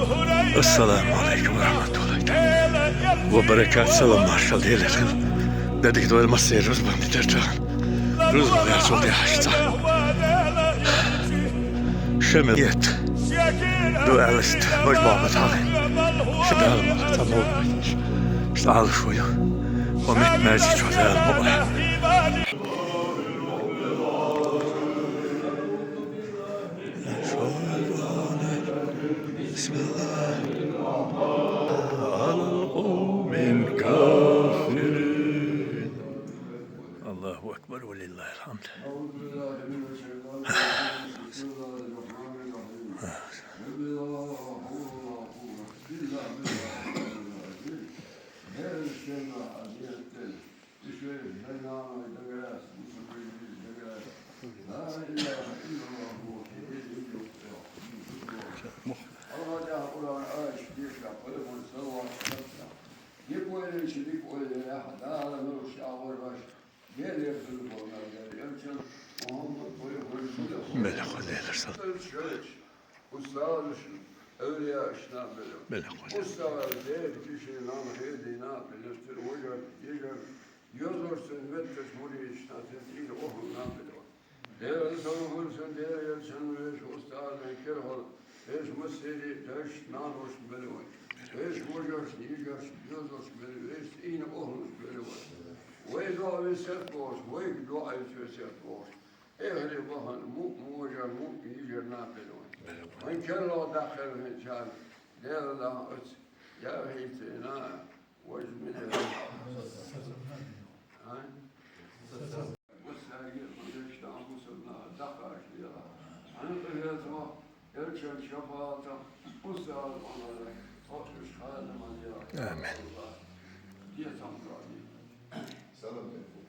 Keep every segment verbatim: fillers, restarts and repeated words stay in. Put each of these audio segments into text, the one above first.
Ассаламу Ӏалайкум ва рахьматуллахӀи ва баракатугьу. Салам-маршал Делера хила. Де дика дойла массеран рузбан дитар тахана. Рузбан яц ваха яхьаш цӀа. Шемал етта. Ду аьласта, маж бахьа тахана. Шу Дала мара, цӀа муха байташ. Шу Ӏалаш ву ю. Ва мит маьждиг чу Дала мукъ лахь. بسم الله. على القوم الكافرين. الله أكبر ولله الحمد. Белахъ валелар сал. Устазашна, эвлияашна белахъ. Белахъ валелар. Устазаш дера кишина, хӀедина, белахъ тир вожар, йижар, йозарцун ветташ муридашна, тир охӀлуна белахъ. Дера салам хилда цун, Дера элчан вешан устазан керхал, вешан массери дайшна, наношна белахъ вай. Вешан вожаршна, йижаршна, йозаршна белахъ, вешан цӀийнан охӀлушна белахъ вай. Вай дуӀа весет бохуш, вайга дуӀа весет бохуш. Эхаре бахана муъмин вожар, муъмин йижар наб белахъ вай. Вайн керла даккхар хӀинца, Дела даха оцу яхийцина, важа мила. А? Массаьрга а вешан, мусульман дахкаш лела. Хьан къинхетамах, элчан шафаӀатах, устазан Ӏамалах, хьо уьш хадаман яхь. Амин. Децам дуьйна. Салам алейкум.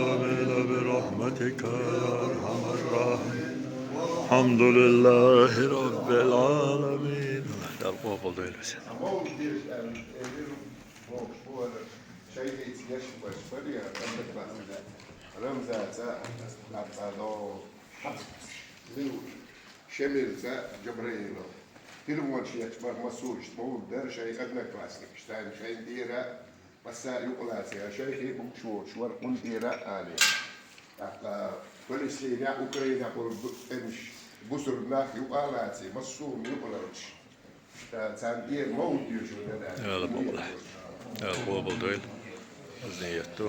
آمين برحمتك يا أرحم الراحمين. الحمد لله رب العالمين. Дала къобалдойла везан. Шайхица еш баш баре, Рамзаца, Абдало, Шемилца, Джабраилов. Телефон шеч бар массуш, тхуна дара шайн одноклассникаш, царна шайна тӀера, масса юкъалаций, шайхи букш воцуш вара кхунна тӀера а али. ТӀаккха Палестинехь, Украинехь болу бу-, тӀемаш, бусург нах юкъалаций, массо а юкъалалаш. Царна тӀера мовлид доьшур дара. Дала бакъ лахь. Дала къобалдойла. Иза ният ду.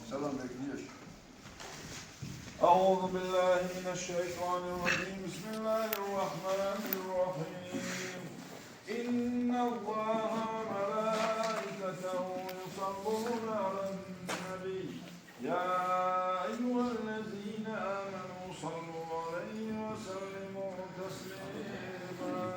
Салам бегдеш. أعوذ بالله من الشيطان الرجيم. بسم الله الرحمن الرحيم. إن الله وملائكته يصلون على النبي. يا أيها الذين آمنوا صلوا عليه وسلموا تسليما.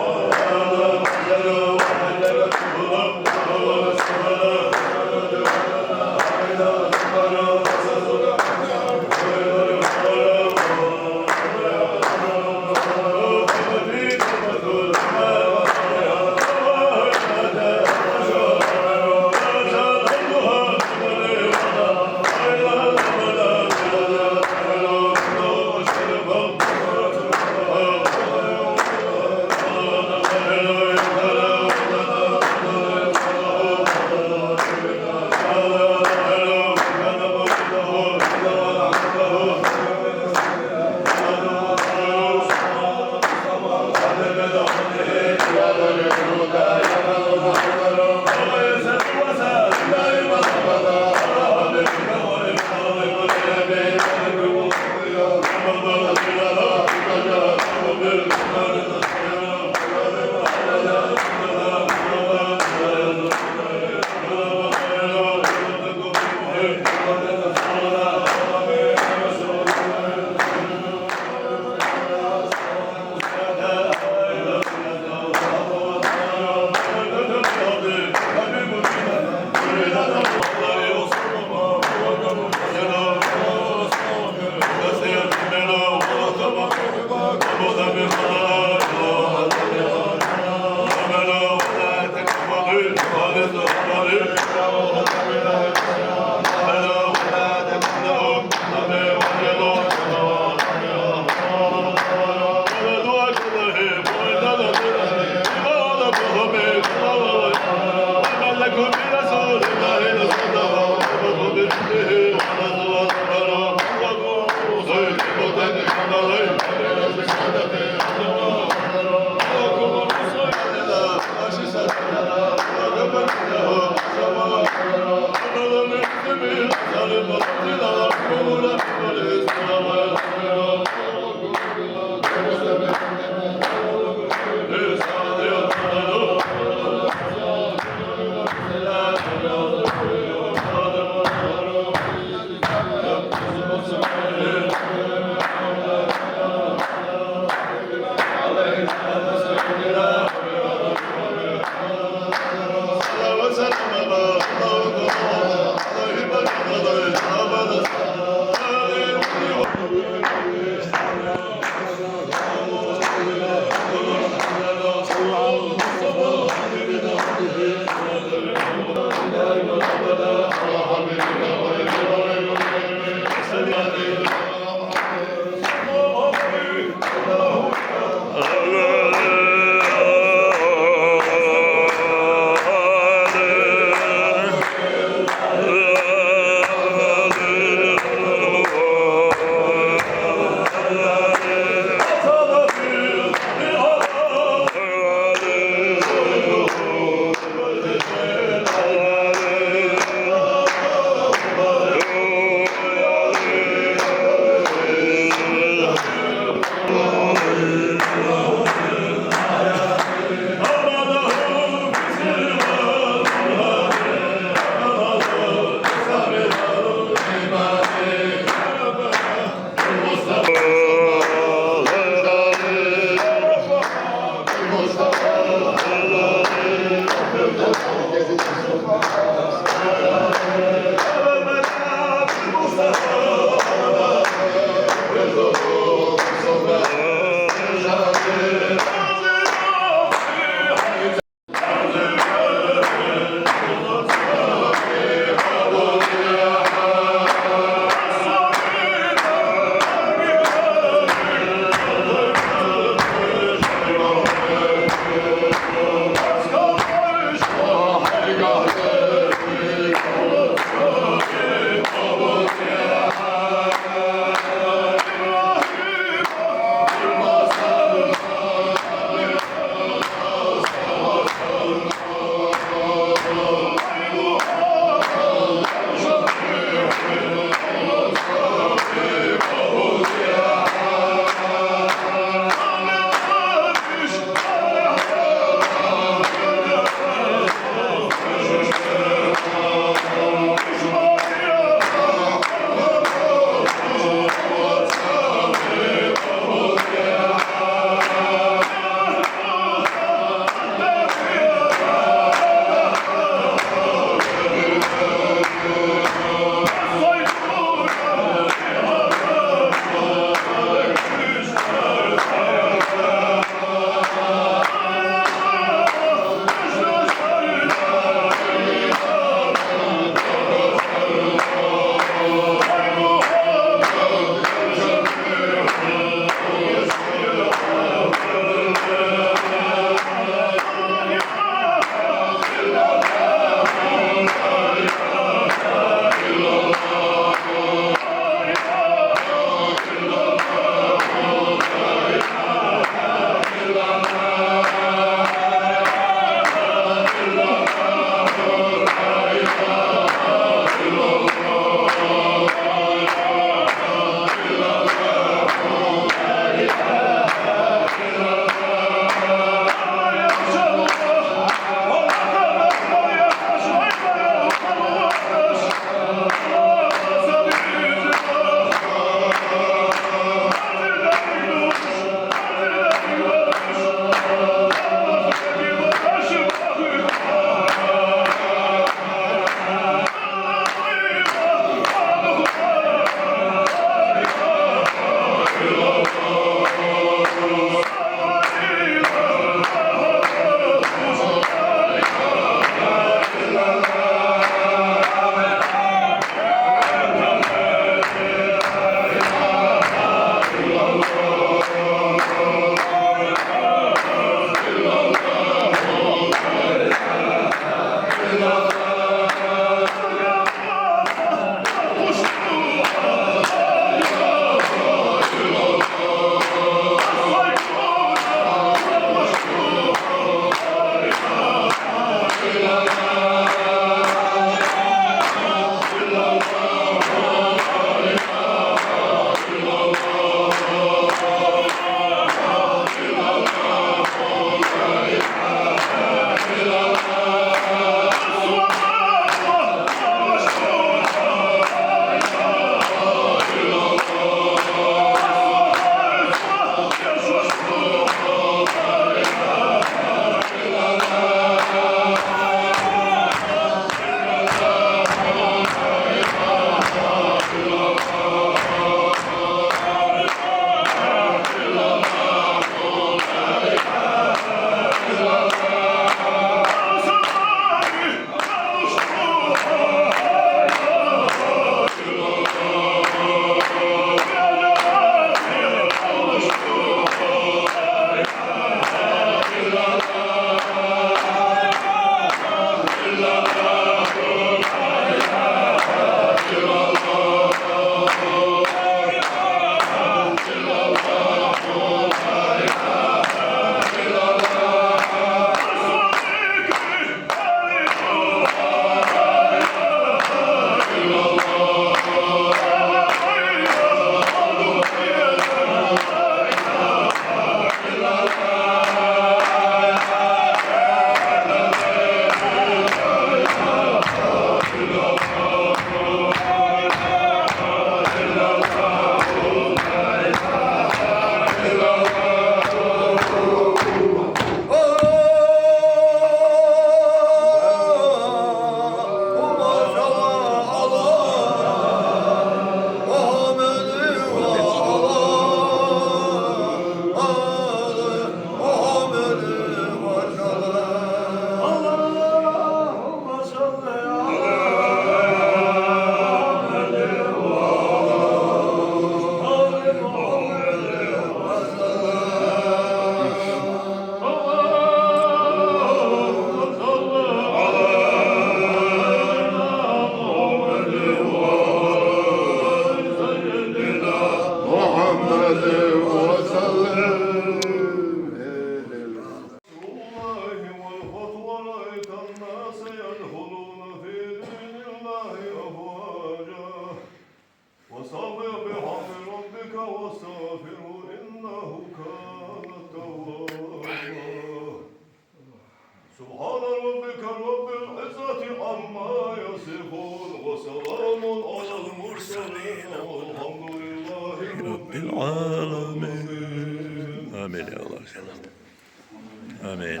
Амин.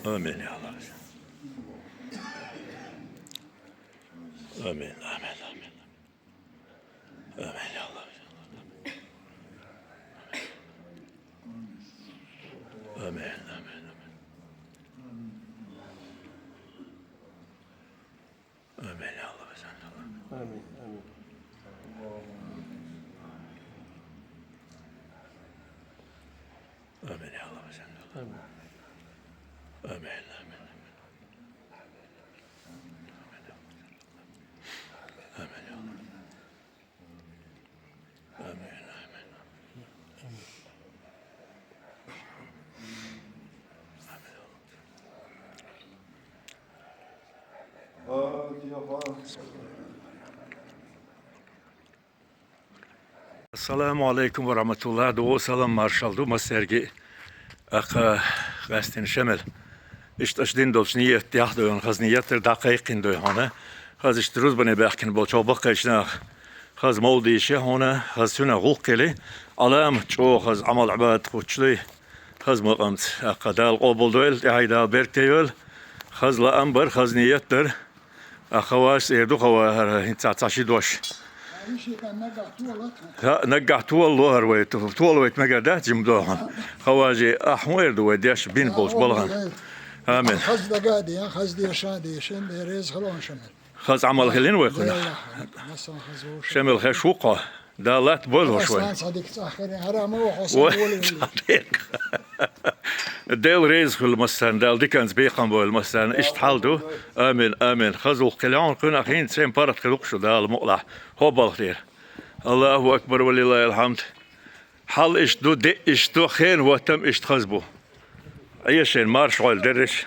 Амин, я Аллах. Амин, амин, амин. Амин, я Аллах. Амин, амин, амин. Амин, я Аллах. Амин, амин. Амин, я Аллах. Амин. Амин, амин, амин. Амин, я Аллах. Амин, амин. Ассаламу алейкум ва рахматуллах. Дуо салам маршал ду массерги. Аха, гастин шамал. Иштта аш дин долча ният яхдойн, хаз ният дар дакъайкъин дой хана. Хаз иштта рузбане бахкин бол чо бакъайшнах. Хаз мовдише хана, хаз сюна гулкели. Алам чо хаз амал абад хучлуй. Хаз мукъамц. Аха, Дал къобул дойла, тяхай Дал беркте йойла. Хаз ла амбар, хаз ният дар. А хаваш эрду хава хар хинца цаши дош. Ха, наггахь туалла хар вай, туалла вай мегар да, жим дохан. Хаважи, ахму эрду вай деш бин болш балган. Амин. Хаз дага де, хаз деша де, шен де рез халон шамер. Хаз амал хилин вай хуна. Шамил хе шуқо. Далат бол хош вай. Аслан Садик цахаре, харама о Хасан Вай, боли. Садик. Дел рез хул массан, дал диканц бекъам бол массан, ишт хал ду. Амин, амин. Хазул хилон куна хин сен парат хилук шу дал мукъла. Хобал хир. Аллаху акбар ва лиллахил хамд. Хал ишт ду, де ишт ду, хен ватам ишт хаз бу. Айя шен марш гол дерриш.